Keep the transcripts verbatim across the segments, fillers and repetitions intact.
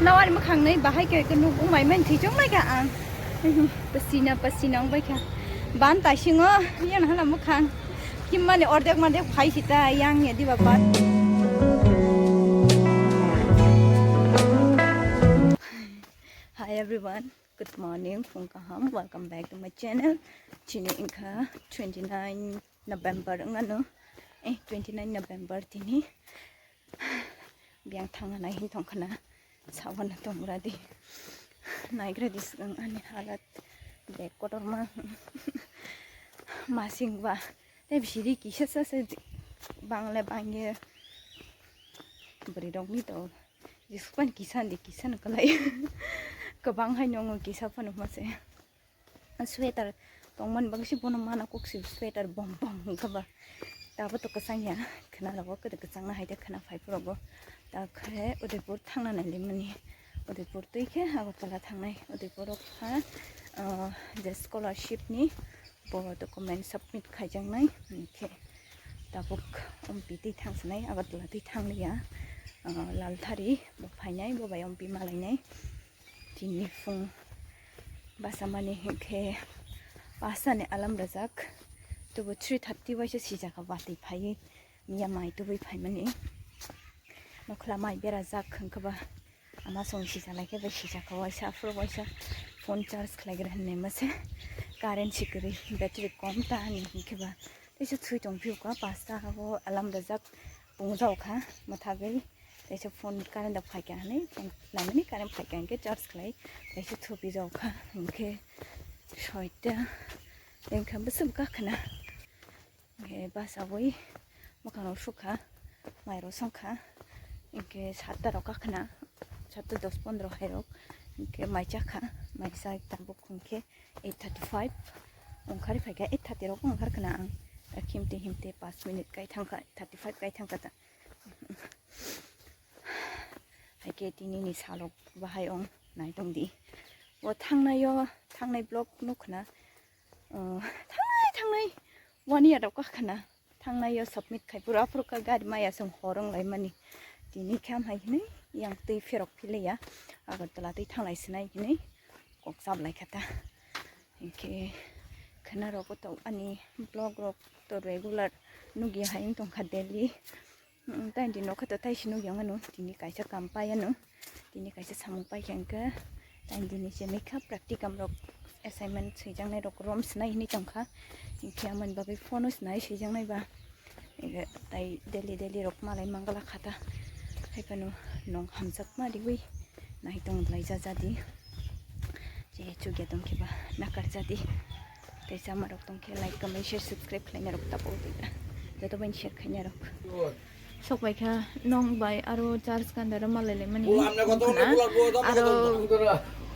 Nawari mwkhang nai bahai khe khe nuk umai men thichong lai kha ang. Pasina pasina ong bai kha. Ban taisingo yan hala mwkhang. Himmani ordek mardek phai sita yang ya diba ban. Hi everyone, good morning, phung kaham, welcome back to my channel. Chini wngkha twenty nine November wngano. Eh, twenty nine November tini. Biyang thangna nai hin tongkhana. Sawan tongra di. Naigra di swkang ani halat. Bek kotorma. Masing ba. Tei bisiri kisa sa se bangle bangye. Bwrwi rokni to. Jisukpan kisa di kisa no kalai. Kwbang hai nongo kisa phano mase. Sweater tongmani bagwi se bono mana kok se sweater bom bom wngkha ba. Tabo to kwchang ya, khwna rogo kwdwk kwchang na hai de khwna phai phuru bo. Ta khe Udaipur thangna nai limani. Udaipur twi khe Agartala thangnai. Udaipur o kha, ah, je scholarship ni bo document submit khaijaknai. Hwnkhe tabuk Ompi twi thangsinai, Agartala twi thangliya. Ah, Lalthari bo phainai, bo bai Ompi malainai. Tini phung basamani hinkhe pasta ni alarm rwjak. Tubu three thirty waisa sijak watwi phaiwi miya mai tubui phaimani. Nokhla mai berajak hinkhe ba ama song sijak lai khe bai sijak waisa aphuru waisa phone charge khlaigra hinwi mase. Current si kwrwi battery kom ta ani hinkhe ba teisa thwi tong phiyokha pasta o alarm rwjak pungjak kha mwthagwi. Teisa phone current da phaikha hinwi phone naimani current phaikha hinkhe charge khlai teisa thupi jao kha hinkhe soita hinkhe bwswk kakhwna hinkhe bachawi mwkhang rok sukha mai rok songkha hinkhe satta rok kakhwna satta dos pondro hai rok hinkhe mai chakha mai chai tabuk hinkhe eight thirty five ongkhar phaikha eight thirty rok ongkhar khwna ang himte himte paanch minute kai thangkha thirty five kai thangkha ta. Hai khe tini ni salok bahai ong nai tong di. O thangnai o thangnai vlog nuk khna. O thangnai thangnai one year rok ka khna. Thangnai o submit khai pura phuru ka gari maya song horong lai mani. Tini kham hai hini yang twi pherok philai ya. Agartala twi thanglai sinai hini kok chap lai kha ta. Hinkhe khna rok to ani vlog rok to regular nugi hai wng tong kha daily. Mm, taini di nokha to taisi nukya wngmano, tini kaisa kam paiya no, tini kaisa samung paikha hwnkhe, taini dini se mikha practicum rok assignment swijaknai rok rom swnai hinwi tongkha, hinkhe amoni bagwi phone o swnai swijaknai ba, hinkhe tai daily daily rok malai mangala khata, haiphano nong hamjakma riwi nai tong lai ja jadi. Je chukya tongkhe ba nakar jadi. Tei sama rok tongkhe like, comment, share, subscribe khlaina rok tapo tei da. Joto bai share khaina rok. Sok bai kha nong bai aro charge kanda ro malai le mani. Aro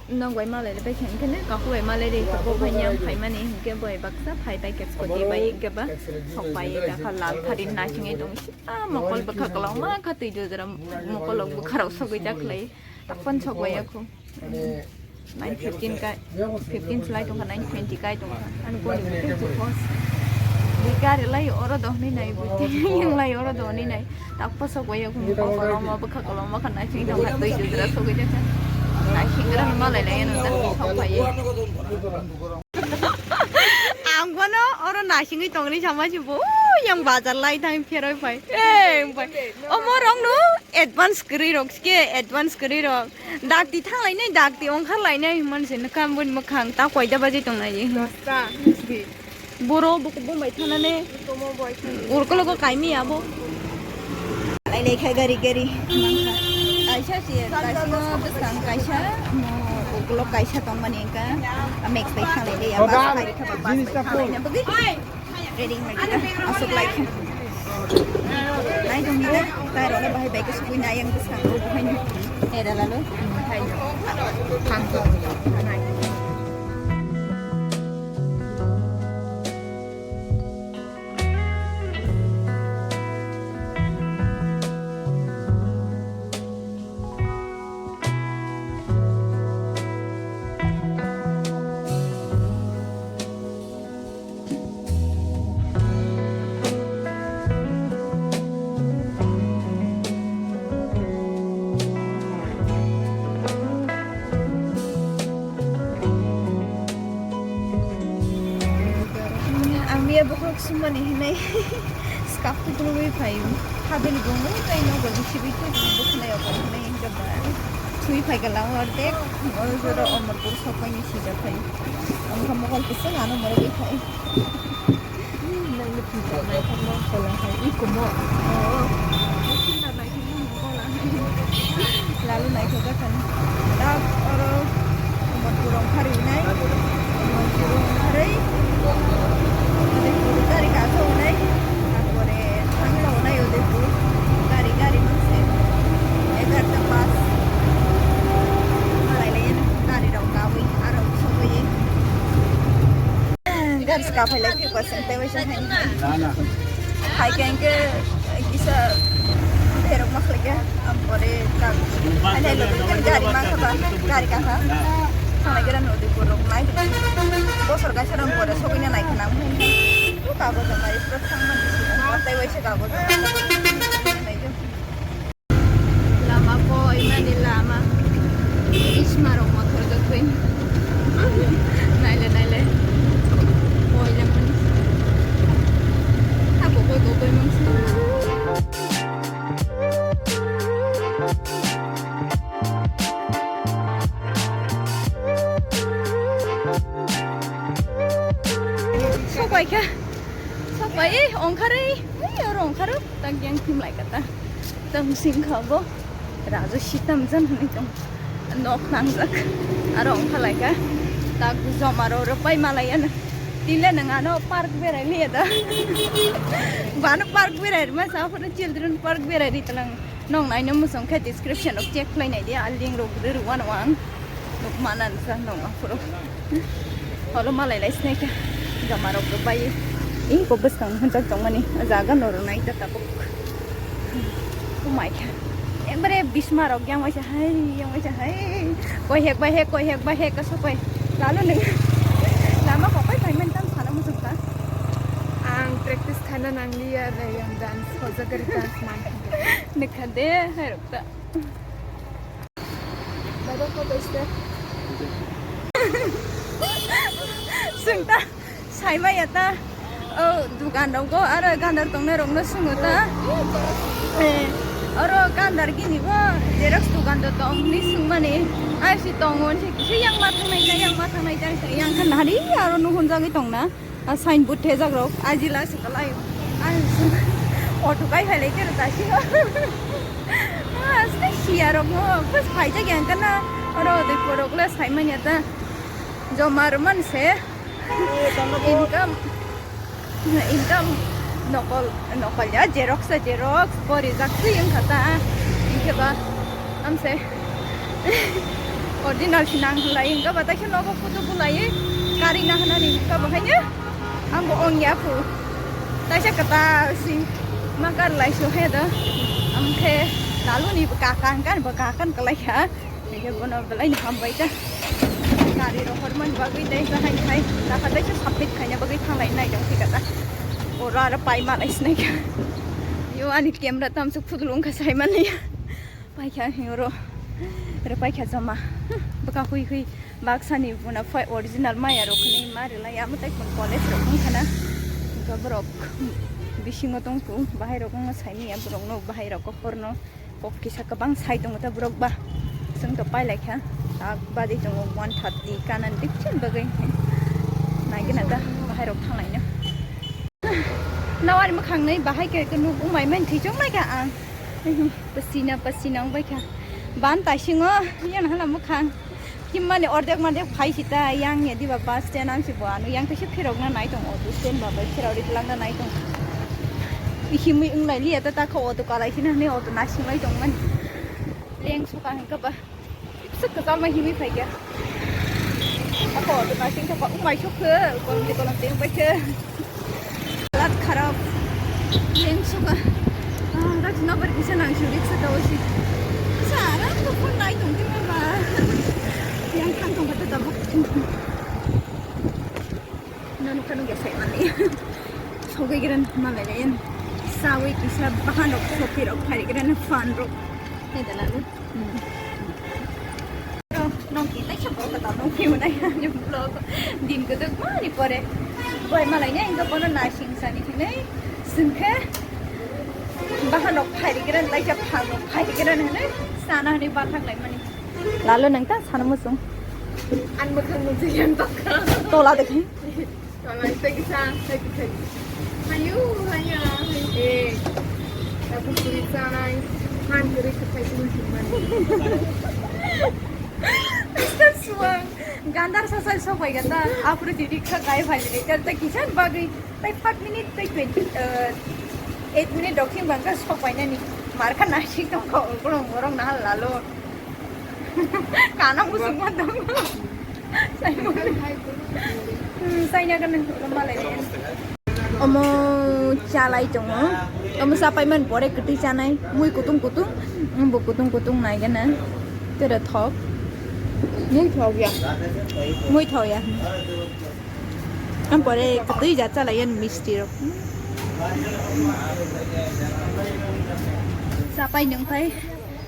nong bai malai le bai kha hinkhe ne kaku bai malai re bo bai nyam khai mani hinkhe bai baksa phai bai khe scooty bai hinkhe ba sok bai da kha lal thari na chingei tong si a mokol bwkha kolok ma kha twi jojra mokol bwkha rok sogwi jak lai. Takpan sok bai yakho. Nine fifteen kai, fifteen slai tongkha, nine twenty kai tongkha. Ani gori bo tei jukos. Bui gari lai oro dohni nai, bui tei lai oro dohni nai. Takpa sok bai yakho, mukol koloma, bwkha koloma kha nai sing tongkha, twi jujra sogwi jakha. Nai singra no malai lai ano tak sok bai. Ang bono oro nasingwi tongni sama si bo, yang bazar lai thang pheroi phai. Eh, phai. Omo rok no advance kwrwi rok ske, advance kwrwi rok. Dakti thang lai nai, dakti ongkhar lai nai himman se nokha boni mwkhang ta koida baje tong nai. Dosta, di. Boro buku bumbai thana ne. Tomo bai thana. Urkologo kaimi abo. Lailai kha gari gari mangkha. Kaisa se, kaisa bwskang kaisa, mo ukulok kaisa tongmani wngkha. A mix bai khanglai de, a bus bai kha, bus bai khanglai na bagwi. Ready wngkha, aswk lai kha. Nai tong nila, tai rok bahai bai khe sugui nai yang bwskang rok bahai no. Era lalo. Hai. Thang thang. Ye bokhorok sumani hinwi skap tukrugwi phaio. Habel bongwi tei nogo bisibwi tei bwkhwnai obo hinwi hinjaba. Thwi phaikha lang ordek, o jora Omorpur sokpaini sijak phai. Ang kha mokol kising ano morogwi phai. Nang ni pizza nai kha mokol hai, i kumo. Oh. Lalu naithojakkha. Dak oro Omorpur ongkhar rinai. Omorpur ongkharwi Udaipur gari kaso onai. Tarpore thangla onai Udaipur. Gari, gari mangse. Egarta pas. Malai lai gari rok kabwi aro sogwi. Gari ska phai lai. Pasang tei waisa hai. Na, na. Hai khe hwnkhe kisa berok ma khlai khe, ampore kak. Hai hai logi khe gari ma kha ba, gari ka kha. Thanglai khe rano di borok nai. Bosor kaisa rang pore sogwi na nai khe nang. Kago jama ipro thang man. Tei waisa kago jama. Lama poimani lama. Bismarok mothor jotoi. Naile, naile. Poilangmani. Abo koi bo koi mangsi. Sopai kha. Sopai, eh, ongkharwi. Eh, oro ongkharo. Tak yang thim lai kata. Tam sing kha bo. Rajo sitam jan hwnwi tong. Nok nangjak. Aro ongkha lai kha. Tak joma ro ro pai malai ano. Tile nang ano park berai liya da. Bano park berai ma sa photo children park berai ri talang. Nong naino muchung khe description rok check khlai nai di. A link rok rw rw wano ang. Nuk mana sa nong aphuru. Holo malai lai sinai kha. Joma rok rw bai. Ih, ko bwskang hwnjak tongmani. Jaga no rw nai ta tabuk. Oh my God. Ekbare bisma rok yang waisa hai, yang waisa hai. Koi hek bai hek, koi hek bai hek, kaso koi. Lalu nung. Lama kok pai pai man tam sana muchung ka. Ang practice khana nang liya, bai yang dance, hojagari dance man. Nukha de, hai rok ta. Baba photo step. Sungta. Saimaya ta, o dukan rogo aro gandar tongnai rokno sungo ta. Eh, oro gandar gini bo xerox dukan do tong ni sungmani. Ai si tongo si, si yang ma thangnai ta, yang ma thangnai ta, yang khan hari aro nuhun jagwi tongna. A sign board thejak rok ajila se kalai. Ai auto kai hai lai kero ta si. Ah, si siya rok mo, bas phai jak yang kana. Oro de korok le saimanya ta. Joma rwman se. Income, income nokol, nokol ya, xerox, xerox, bo rijak twi wngkha ta. Hinkhe ba, amse original se nang lai, hinkhe ba taisa nogo photo bulai, kari na hanani, hinkhe ba haino, ang bo ong ya phu. Taisa kwtal sing, ma kar lai su he da. Amkhe lalu ni kakan kan, ba kakan kalai kha. Nike bono belai ni hambai ta. Gari rohor man bagwi tei bahai hai. Naka tei submit khaina bagwi thanglai nai dong thika ta. Oro aro pai malai sinai kha. Yo ani camera tamsuk phudulung kha sai mani. Pai kha hi oro. Oro pai kha joma. Bwkha hui hui baksa ni bona phai original maya rok ni ma rwlai amo tei kon college rok wng khana. Ga borok bisingo tong phu bahai rok wng sai maya borok no bahai rok ko hor no. Kok kisa kwbang sai tongo ta borok ba. Chwng to pai lai kha. Tak badi tongo one thirty kanan bikchim bagwi. Nai gana ta bahai rok thanglai no. Nawari mwkhang nai bahai khe nuk umai man thwi chong lai kha ang. Pasina pasina wng bai kha. Ban taisingo yan hala mwkhang. Himmani ordek mordek phai sita yang ya diba bus stand ang si bo ano yang kaisa phirok na nai tong auto stand ba bai phirok ri lang na nai tong. Himwi wng lai liya ta ta kho auto kalai sina hwnwi auto nasing lai tong mani. Leng suka hingka ba. Sik ka salma himwi phai kya. Ako auto nasing ka ba umai sok khe kolom de kolom de bai khe. Halat kharap. Yang suka. Ah, rak nabar kisa nang suri kisa dawa si. Kisa aram ko phone nai tong khe ma ba. Yang thang tong kata tabuk. Nanu kanu gesai mani. Sogwi gran malai layan. Sawi kisa bahan rok sopi rok phari gran fan rok. Hei dala. Nong kita siya po kata nong piyo na yan yung vlog. Din ko duk mari pore. Bai malai ne, inta bono nasing sani hinui, singkhe, bahan rok phai rikira, laisa phang rok phai rikira hinui, sana hinui bathak lai mani. Lalo nang ta sana musung. An mukhang mukhang yang baka. Tola dekhi. Tola ita kisa, ita kisa. Hayu, haya, hayu. Eh, aku kulit sanai. Han kiri kepai kulit cuman. Mister Suang. Gandar sasai sok bai gata, apre didi kha kai phai dili, tar ta kisan bagwi, tai five minute, tai twenty, eh, eight minute rok thing bangka sok bai nani, mar kha nasik tong kho, borong borong nahal lalo. Kana musuk ma tong. Sai mo. Hmm, sai na kana malai. Omo chalai tongo. Omo sapai man pore kwtwi chanai. Mui kutung kutung. Bo kutung kutung nai gana. Tere thok. Mui thok ya. Mui thok ya. Am pore kwtwi ja chalai yan misti rok. Sapai nung phai.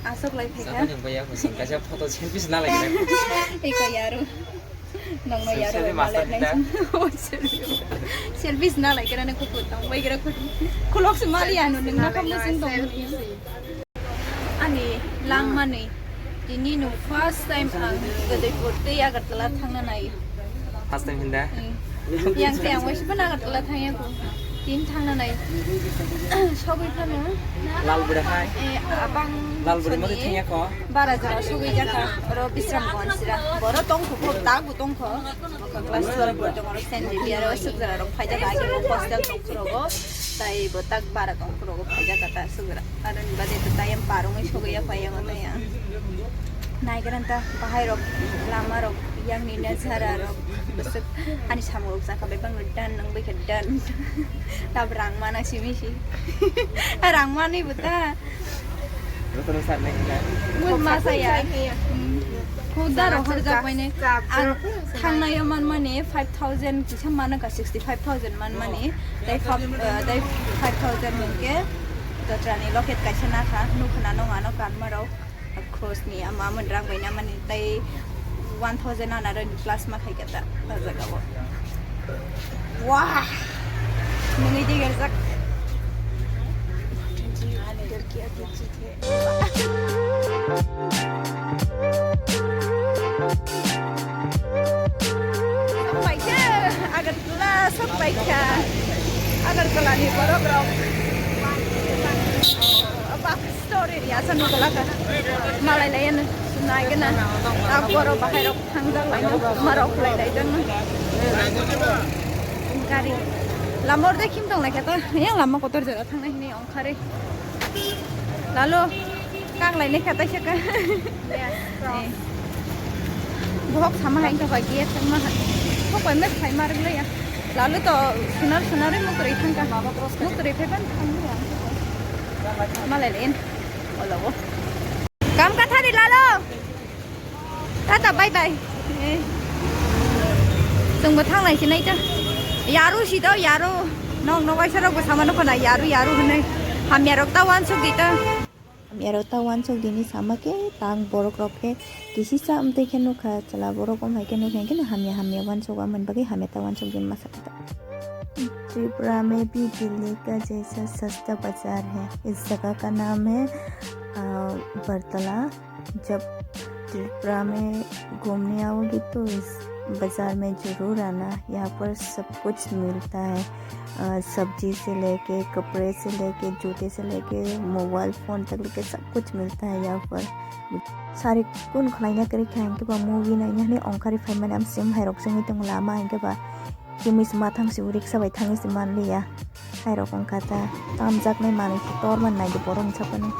Asok lai phai ka. Sapai nung phai ya. Kaisa photo selfie sna lai. Eka yaru. Nangno yaro selfie master malai nai. Selfie sna lai kira ne kuku tong bai kira kuku. Kulok se mali anu nang na kam sing tong. Ani langmani tini no first time ang Udaipur tei Agartala thangna nai. First time hinda? Hmm. Yang te ang waisi pun Agartala thangya ko. Tin thangna nai. Sogwi phano. Lal bura hai. Eh, abang Lal bura mo soni thangya ko. Bara jora sogwi jaka. Oro Bisramganj sira. Boro tongkho, bo dagu tongkho. Class twelve bo tongoro Saint Xavier o sukjara rok phaijak age bo hostel tongkhurogo. Tai bo tak bara tongkhurogo phaijak kata sukjara. Aroni bade to tayam parongwi sogwi ya phaiyang taya. Naigranta bahai rok lama rok yang ni nazara rok. Besok ani samung rok jaka bebang dan nang bai dan. Tab rang mana simi si. Rang mani buta. Rotoro sar nai kha. Mui masa ya. Khuda rohor jak bai ne. Ang thangnai man mani five thousand kisa mano ka sixty five thousand man mani. Dai five, eh, dai five thousand hingke dotrani loket kaisa nakha nukhna nong ano kanma rok. Cross ni ama amon rang bai na mani tai one thousand an aro plus ma khai kata ta jaga o. Wah! Mungwi de gerjak. Sok paikha, Agartala sok paikha. Agartala ni borok rok. Story ri asa nukla ka. Malai lai ano. Nai gana. Abo ro bahai rok thangjak lai no. Marok lai lai jang no. Gari. Lamor de khim tong lai kata. Yang lama kotor jora thangnai hini ongkhare. Lalo. Kang lai ne kata saka. Yes, cross. Eh. Bohok sama hai to bai gate sama hai. Ko koi mes khai mar le ya. Lalu to sunar sunar muk rei thang ka. Muk rei phe ban thang ya. Malai len. Olo bo. Kam ka thari lalo. Tata bye bye. Eh. Tungbo thang lai sinai ta. Yaru si do yaru. Nong nong ai sarok bo sama no khona yaru yaru hwnai. Hamya rok ta wan suk di ta. Hamya rok ta wansuk dini sama khe tang borok rok khe kisisa amtwi khe nukha chwla borok wng hai khe nukha hwnkhe no hamya hamya wansuk amoni bagwi hamya ta wansuk dini masa khe ta. Tripura में भी दिल्ली का जैसा सस्ता बाजार है। इस जगह का नाम है, अ, बरतला। जब त्रिपुरा में घूमने आओगे तो इस बाजार में जरूर आना, यहाँ पर सब कुछ मिलता है। अ, सब्जी से लेके, कपड़े से लेके, जूते से लेके, मोबाइल फोन तक लेके सब कुछ मिलता है यहाँ पर। Sari kun khwlaina kwrwi kha hinkhe ba movie naina hinwi ongkhar ri phaimani, am sim hai rok chwngwi tongo lama hinkhe ba chimui se mathang se riksa bai thangwi se manliya. Hai rok wngkha ta tamjaknai manwi se tor man nai di borok ni sakani.